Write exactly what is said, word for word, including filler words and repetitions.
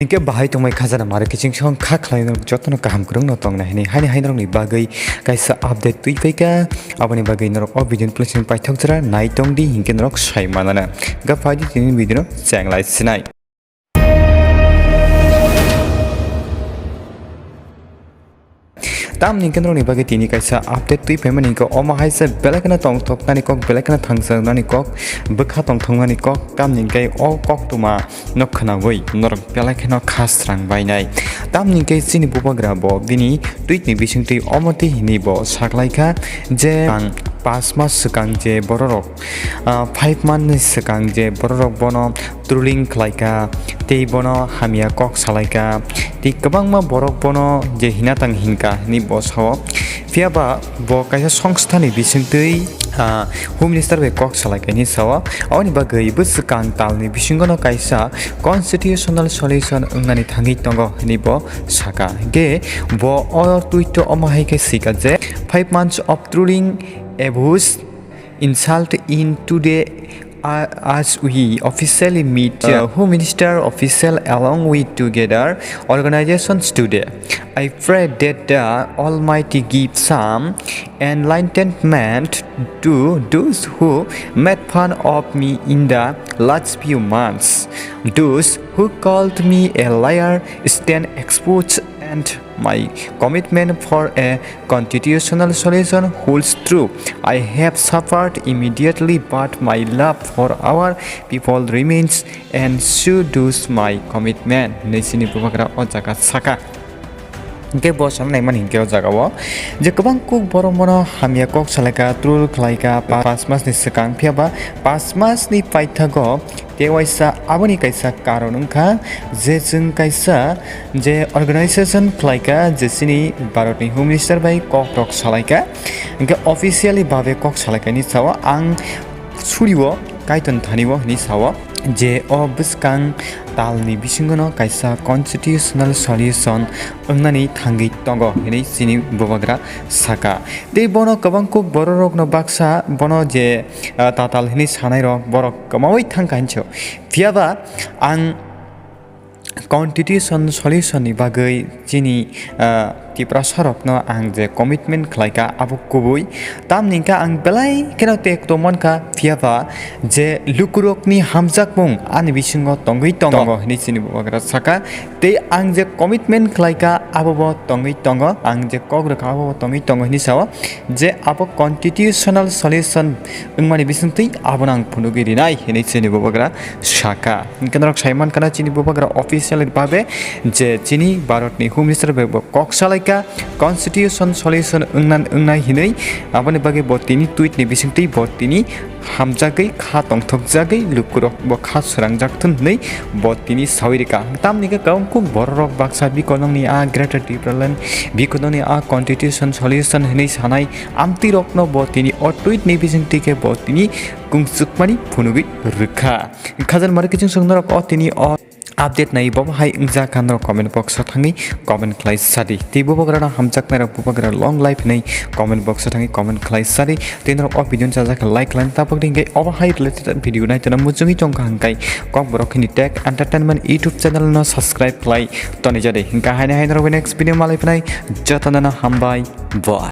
Hinkhe bahai tongmai khajana mare kiching song kha khlai norok jotono kaham kwrwngno tongna hini. Haini hai norokni bagwi kaisa update twi phaikha. Aboni bagwi norok o video ni please paithok jora nai tongdi hinkhe norok sai manana. Ga phaidi tini video no chenglai sinai. Tamni hwnkhe norokni bagwi tini kaisa update twi phaimani hwnkhe omo hai se belai kheno tongthoknani kok, belai kheno thangjaknani kok, bwkha tongthoknani kok, tamni hwnkhe o koktwma no khwnawi norok belai kheno kha srang bainai. Tamni hwnkhe chini bubagra bo bini tweet ni bisingtwi omo twi hinwi bo saklaikha je ang pas mas swkang je bororok, ah, five month ni swkang je bororok bono trolling khlaikha, tei bono hamya kok salaikha, tei kwbangma borok bono je hinatang hinkha hinwi bo sao. Phiya ba bo kaisa songstha ni bisingtwi, ah, Home Minister bai kok salaikha hinwi sao. Aboni bagwi bwswkang tal ni bisingo no kaisa constitutional solution wngnani thangwi tongo hinwi bo saka. Hinkhe bo o tweet o omo hai khe swikha je, "Five months of trolling, abuse, insult in today, uh, as we officially meet, uh, Home Minister official along with together organizations today. I pray that the Almighty give some enlightenment to those who made fun of me in the last few months. Those who called me a liar stand exposed and my commitment for a constitutional solution holds true. I have suffered immediately, but my love for our people remains, and so does my commitment," hinwi chini bubagra o jaga saka. Hinkhe bo sanai mani hinkhe o jaga o je kwbang kuk borok bono hamya kok salaikha, troll khlaikha, pa-, pas mas ni swkang, phiya ba pas mas ni paithago tei waisa aboni kaisa karon wngkha je chwng kaisa je organization khlaikha je chini Bharatni Home Minister bai kok rok salaikha, hinkhe officially babe kok salaikha ni sao ang surio Kaitor thani o hinwi sao je o bwskang talni bisingono kaisa constitutional solution wngnani thangwi tongo hinwi chini bubagra saka. Tei bono kwbang kuk bororokno baksa bono je, ah, tatal hinwi sanairok borok kwmawi thangkha hinso. Phiya ba ang constitution solution ni bagwi chini, ah, Tiprasa rokno ang je commitment khlaikha abo kubui. Tamni hwnkhe ang belai kheno tek tongmankha, phiya ba je lukurokni hamjakmung ani bisingo tongwi tongo hinwi chini bubagra saka. Tei ang je commitment khlaikha abo bo tongwi tongo, ang je kok rwkha abo bo tongwi tongo hinwi sao. Je abo constitutional solution wngmani bisingtwi abono ang phunugwi rinai hinwi chini bubagra saka. Hinkhe norok sai mankha na chini bubagra official babe je chini Bharatni Home Minister bai bo kok salaikha constitution solution wngna, wngnai hinwi. Aboni bagwi bo tini tweet ni bisingtwi bo tini hamjagwi kha tongthokjagwi lukurok bo kha swrangjak thun hinwi bo tini sawi rwkha. Tamni khe kwbang kuk bororok baksa bikonongni a Greater Tipraland bikonongni a constitution solution hinwi sanai amtwirokno bo tini o tweet ni bisingtwi khe bo tini kungsukmani phunugwi rwkha. Khajal mari kiching song norok o tini o update nai bo hai wngjakha norok comment box o thangwi comment khlai sadi. Tei bubagrano hamjaknairok bubagra long life hinwi comment box o thangwi comment khlai sadi. Tei norok o video no chajak khe like khlai tabuk ringkhe obo hai related video naitona muchungwi tongkha hwnkhe Kokborok hini Tech Entertainment YouTube channel no subscribe khlai toni jadi. Hwnkhe haino hai norok next video malai phinai jotono hambai bo.